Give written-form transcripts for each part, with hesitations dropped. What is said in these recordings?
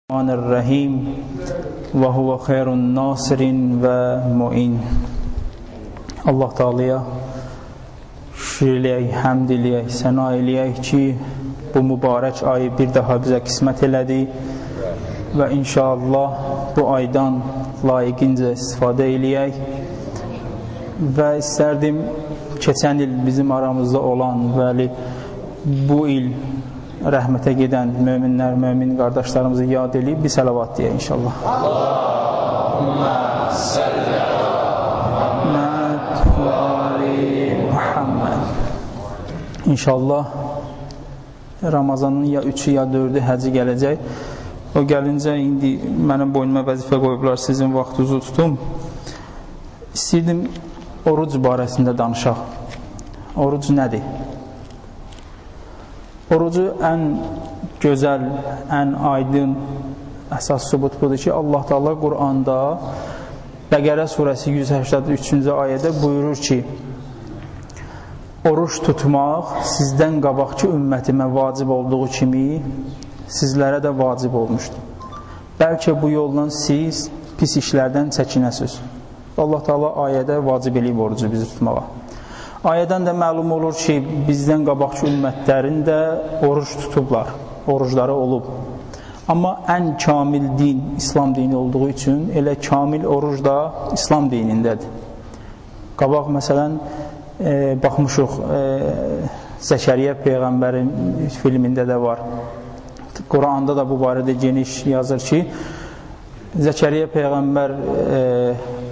Rahim və huvə xeyrun nasirin və muin. Allah Taalaya şükür eləyək, həmd eləyək, səna eləyək ki, bu mübarək ayı bir daha bizə qismət elədi və inşallah bu aydan layiqincə istifadə eləyək. Və istərdim keçən il bizim aramızda olan bəli, bu il rəhmətə gedən möminlər, mömin qardaşlarımızı yad eləyib bir səlavat deyək inşallah. Allahümmə səlli Muhammed və ali Muhammed. İnşallah Ramazanın ya 3-ü ya 4-ü həci gələcək. O gəlincə indi mənim boynuma vəzifə qoyublar, sizin vaxtınızı tutum. İstəyirdim oruc barəsində danışaq. Oruc nədir? Orucu ən gözəl, ən aydın əsas sübut budur ki, Allah Teala Quranda Bəqərə surəsi 183-cü ayədə buyurur ki, oruç tutmaq sizdən qabaqki ümmətimə vacib olduğu kimi sizlərə də vacib olmuşdur. Bəlkə bu yolla siz pis işlərdən çəkinəsiniz. Allah Teala ayədə vacib eləyib orucu bizi tutmağa. Ayədən də məlum olur ki, bizdən qabaqki ümmətlərin də oruc tutublar, orucları olub. Amma ən kamil din İslam dini olduğu üçün elə kamil oruc da İslam dinindədir. Qabaq məsələn, baxmışıq, Zəkəriyyə Peyğəmbərin filmində də var. Quranda da bu barədə geniş yazır ki, Zəkəriyyə Peyğəmbər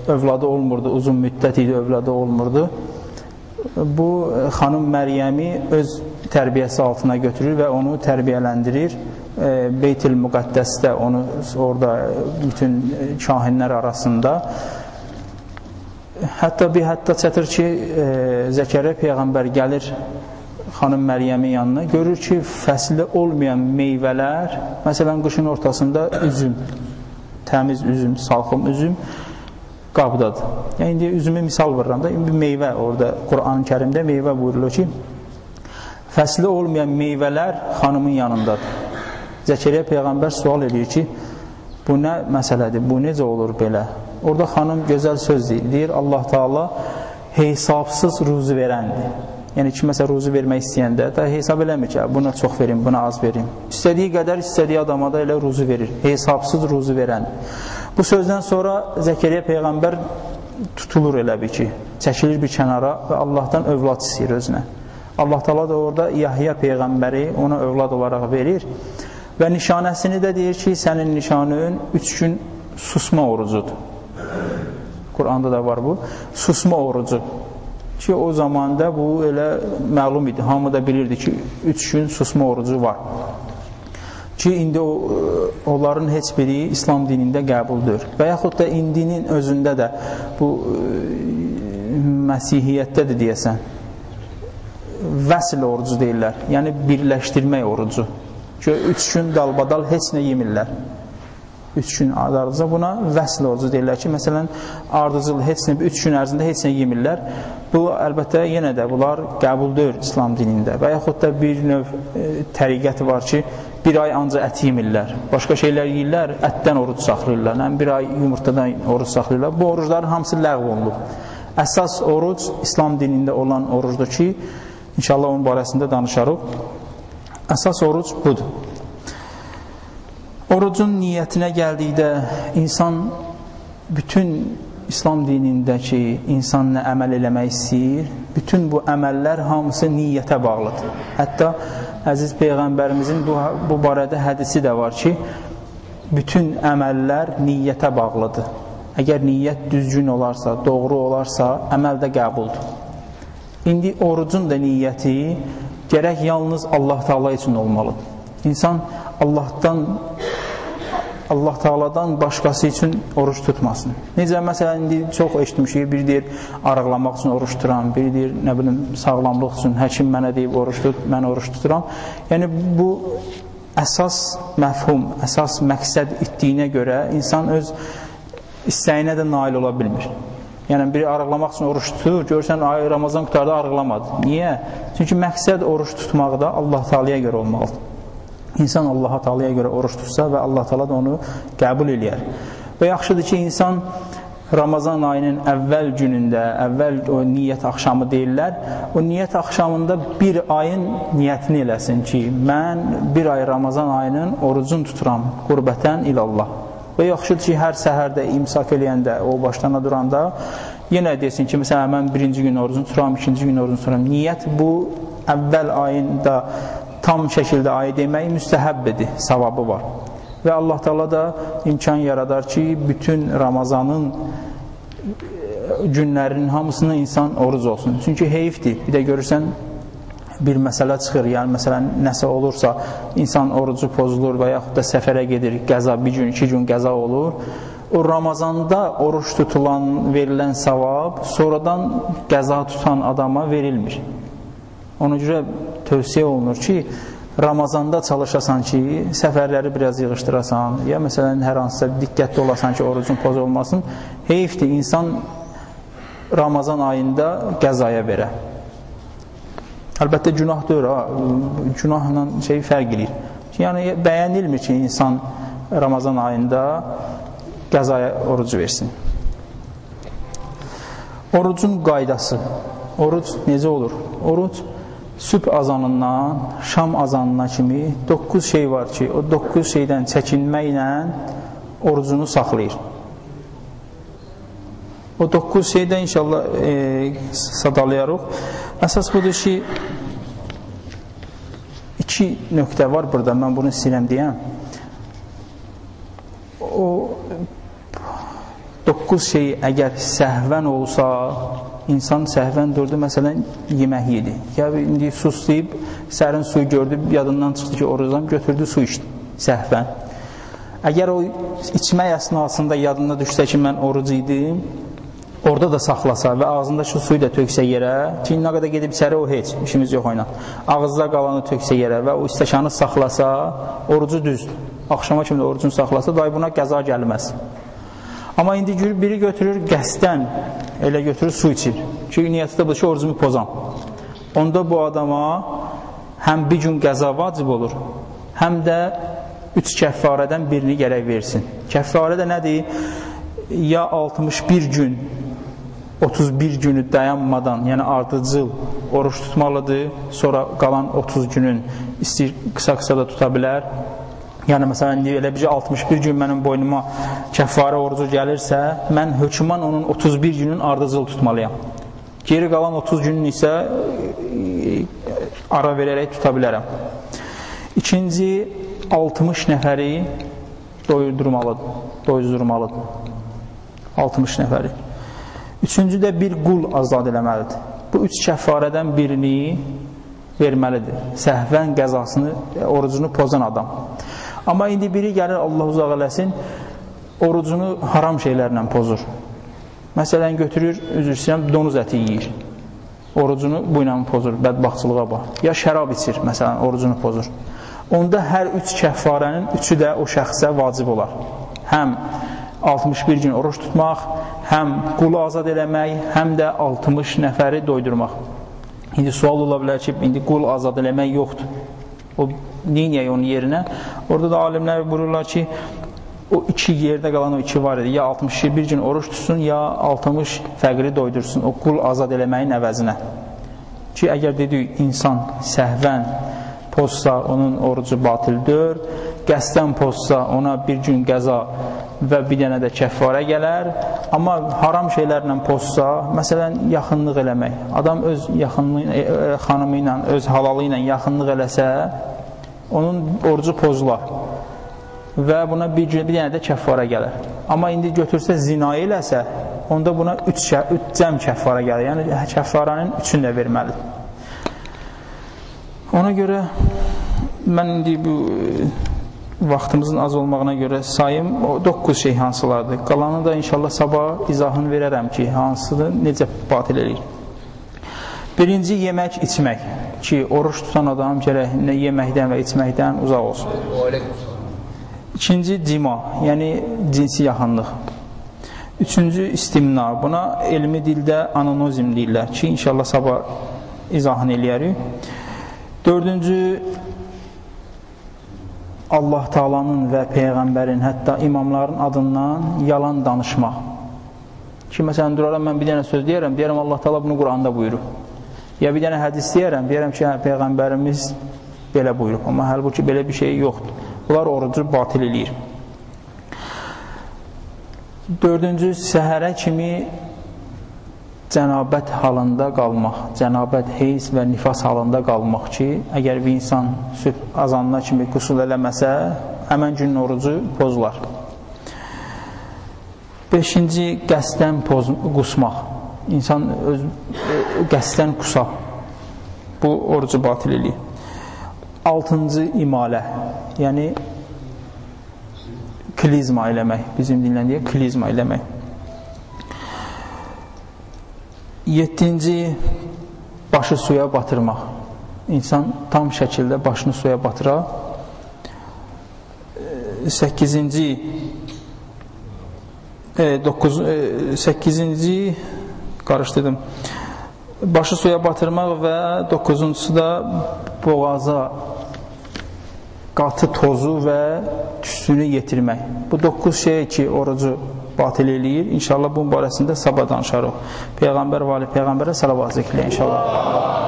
övladı olmurdu, uzun müddət idi övladı olmurdu. Bu xanım Məryəmi öz tərbiyəsi altına götürür və onu tərbiyələndirir. Beyt-il Müqəddəsdə onu orada bütün kahinlər arasında. Hətta bir hətta çətir ki, Zəkəriyyə Peyğəmbər gəlir xanım Məryəmin yanına, görür ki, fəsli olmayan meyvələr, məsələn, qışın ortasında üzüm, təmiz üzüm, salxım üzüm qabdadır. Yəni, indi üzümü misal vururam da, bir meyvə orada, Qur'an-ı Kərimdə meyvə buyurulur ki, fəsli olmayan meyvələr xanımın yanındadır. Zəkəriyyə Peyğəmbər sual edir ki, bu nə məsələdir, bu necə olur belə? Orada xanım gözəl söz deyir, deyir Allah Teala hesabsız ruzu verəndir. Yəni ki, məsələn, ruzu vermək istəyəndə də hesab eləmir ki, buna çox verim, buna az verim. İstədiyi qədər, istədiyi adama da elə ruzu verir. Hesabsız ruzu verəndir. Bu sözdən sonra Zəkəriyyə Peyğəmbər tutulur elə bir ki, çəkilir bir kənara və Allahdan övlad istəyir özünə. Allah Teala da orada Yahya Peyğəmbəri ona övlad olaraq verir və nişanəsini də deyir ki, sənin nişanın 3 gün susma orucudur. Quranda da var bu, susma orucu. Ki o zamanda bu elə məlum idi, hamı da bilirdi ki, 3 gün susma orucu var. Ki, indi onların heç biri İslam dinində qəbuldur. Və yaxud da indinin özündə də bu Məsihiyyətdə də deyəsən, vəsl orucu deyirlər, yəni birləşdirmək orucu. Ki, 3 gün dalbadal heç nə yemirlər. 3 gün ardıcıl buna vəsl orucu deyirlər ki, məsələn, ardıcıl heç nə, 3 gün ərzində heç nə yemirlər. Bu, əlbəttə, yenə də bunlar qəbul deyil İslam dinində. Və yaxud da bir növ təriqət var ki, bir ay ancaq ət yemirlər. Başqa şeylər yeyirlər, ətdən oruc saxlayırlar. Yəni, bir ay yumurtadan oruc saxlayırlar. Bu orucların hamısı ləğv olunub. Əsas oruc İslam dinində olan orucdur ki, inşallah onun barəsində danışarıq. Əsas oruc budur. Orucun niyyətinə gəldikdə insan bütün İslam dinindəki insan nə əməl eləmək istəyir, bütün bu əməllər hamısı niyyətə bağlıdır. Hətta əziz Peyğəmbərimizin bu barədə hədisi də var ki, bütün əməllər niyyətə bağlıdır. Əgər niyyət düzgün olarsa, doğru olarsa, əməl də qəbuldur. İndi orucun da niyyəti gərək yalnız Allah Teala üçün olmalıdır. İnsan Allah Teala'dan başqası üçün oruç tutmasın. Necə məsələn, indi çox eşitmişik, bir deyir arıqlamaq üçün oruç tuturam, bir deyir, nə bilim, sağlamlıq üçün, həkim mənə deyib oruç tut, mən oruç tuturam. Yəni bu əsas məfhum, əsas məqsəd itdiyinə görə insan öz istəyinə də nail ola bilmir. Yəni biri arıqlamaq üçün oruç tutur, görürsən ay Ramazan qutardı, arıqlamadı. Niyə? Çünki məqsəd oruç tutmaqda Allah Teala'ya görə olmalıdır. İnsan Allaha Taalaya görə oruç tutsa və Allah Taala da onu qəbul eləyər. Və yaxşıdır ki, insan Ramazan ayının əvvəl günündə, əvvəl o niyyət axşamı deyirlər, o niyyət axşamında bir ayın niyyətini eləsin ki, mən bir ay Ramazan ayının orucunu tuturam, qurbətən ilallah. Və yaxşıdır ki, hər səhərdə imsak eləyəndə, o başlarına duranda yenə desin ki, məsələn, mən birinci gün orucunu tuturam, ikinci gün orucunu tuturam. Niyyət bu əvvəl ayında tam şəkildə ayı demək müstəhəbbidir, savabı var. Və Allah Teala da imkan yaradar ki, bütün Ramazanın günlərinin hamısını insan oruc olsun. Çünki heyifdir. Bir də görürsən, bir məsələ çıxır. Yəni, məsələn, nəsə olursa, insan orucu pozulur və yaxud da səfərə gedir, qəza, bir gün, iki gün qəza olur. O Ramazanda oruç tutulan, verilən savab sonradan qəza tutan adama verilmir. Ona görə tövsiyə olunur ki, Ramazanda çalışasan ki, səfərləri biraz yığışdırasan, ya məsələn, hər hansısa diqqətli olasan ki, orucun pozulmasın. Heyifdir, insan Ramazan ayında qəzaya verə. Əlbəttə, günah deyil, günahla şey fərq eləyir. Yəni, bəyənilmir ki, insan Ramazan ayında qəzaya orucu versin. Orucun qaydası. Oruc necə olur? Oruc sübh azanından şam azanına kimi 9 şey var ki, o 9 şeydən çəkinməklə orucunu saxlayır. O 9 şeydə inşallah sadalayarıq. Əsas budur ki, 2 nöqtə var burada, mən bunu istəyirəm deyəm. O 9 şey əgər səhvən olsa, İnsan səhvən durdu, məsələn, yemək yedi. Ya indi suslayıb, sərin suyu gördü, yadından çıxdı ki, orucam, götürdü, su içdi səhvən. Əgər o içmək əsnasında yadında düşsə ki, mən oruc idim, orada da saxlasa və ağzındakı suyu da töksə yerə, ki, nə qədər gedib içəri, o heç, işimiz yox oyna. Ağızda qalanı töksə yerə və o stəkanı saxlasa, orucu düzdür. Axşama kimi də orucunu saxlasa, dahi buna qəza gəlməz. Amma indi biri götürür, qəsdən elə götürür, su içir. Çünki niyyəti də bu ki, orucumu pozam. Onda bu adama həm bir gün qəza vacib olur, həm də 3 kəffarədən birini gərək versin. Kəffarə də nədir? Ya 61 gün, 31 günü dayanmadan, yəni ardıcıl oruç tutmalıdır, sonra qalan 30 günün istəyir qısa-qısa da tuta bilər. Yəni, məsələn, elə bir 61 gün mənim boynuma kəffarə orucu gəlirsə, mən hökmən onun 31 günün ardıcıl tutmalıyam. Geri qalan 30 günün isə ara verərək tuta bilərəm. İkinci, 60 nəfəri doyuzdurmalıdır. 60 nəfəri. Üçüncü də bir qul azad eləməlidir. Bu üç kəffarədən birini verməlidir. Səhvən qəzasını, orucunu pozan adam. Amma indi biri gəlir, Allah uzaq eləsin, orucunu haram şeylərlə pozur. Məsələn, götürür, üzr istəyirəm, donuz əti yiyir. Orucunu bu ilə pozur, bədbaxtçılığa bax. Ya şərab içir, məsələn, orucunu pozur. Onda hər üç kəffarənin üçü də o şəxsə vacib olar. Həm 61 gün oruç tutmaq, həm qulu azad eləmək, həm də 60 nəfəri doydurmaq. İndi sual ola bilər ki, indi qul azad eləmək yoxdur. O, neyniyək onun yerinə? Orada da alimlər buyururlar ki, o iki yerdə qalan o iki var idi. Ya 61 gün oruç tutsun, ya 60 fəqiri doydursun o qul azad eləməyin əvəzinə. Ki, əgər dedik, insan səhvən pozsa, onun orucu batildir. Qəsdən pozsa, ona bir gün qəza və bir dənə də kəffarə gələr. Amma haram şeylərlə pozsa, məsələn, yaxınlıq eləmək. Adam öz yaxınlığı, xanımı ilə, öz halalı ilə yaxınlıq eləsə, onun orucu pozular və buna bir dənə də kəffarə gələr. Amma indi götürsə, zina eləsə, onda buna üç cəm kəffarə gəlir. Yəni, kəffarənin üçünü də verməlidir. Ona görə mən indi bu vaxtımızın az olmağına görə sayım o 9 şey hansılardır. Qalanı da inşallah sabah izahını verərəm ki, hansını necə batil eləyir. Birinci, yemək, içmək. Ki, oruç tutan adam gərək yeməkdən və içməkdən uzaq olsun. İkinci, cima, yəni cinsi yaxınlıq. Üçüncü, istimna. Buna elmi dildə anonozm deyirlər ki, inşallah sabah izahını eləyərik. Dördüncü, Allah Taalanın və Peyğəmbərin, hətta imamların adından yalan danışmaq. Ki, məsələn, duraram, mən bir dənə söz deyərəm, deyərəm Allah Taala bunu Quranda buyurub. Ya bir dənə hədis deyərəm, deyərəm ki, hə, Peyğəmbərimiz belə buyurub. Amma halbuki belə bir şey yoxdur. Bunlar orucu batil eləyir. Dördüncü, səhərə kimi cənabət halında qalmaq, cənabət, heyz və nifas halında qalmaq ki, əgər bir insan sübh azanına kimi qüsul eləməsə, həmən günün orucu pozular. Beşinci, qəsdən qusmaq. İnsan öz qəsdən qusa. Bu, orucu batil eləyir. Altıncı, imalə, yəni klizma eləmək, bizim dinlə deyək, klizma eləmək. Yeddinci, başı suya batırmaq. İnsan tam şəkildə başını suya batıra. Səkkizinci, qarışdırdım. Başı suya batırmaq və doqquzuncusu da boğaza qatı tozu və tüstünü yetirmək. Bu 9 şey ki, orucu batil eləyir. İnşallah bunun barəsində sabah danışarıq. Peyğəmbər və ali Peyğəmbərə salavat zikr inşallah.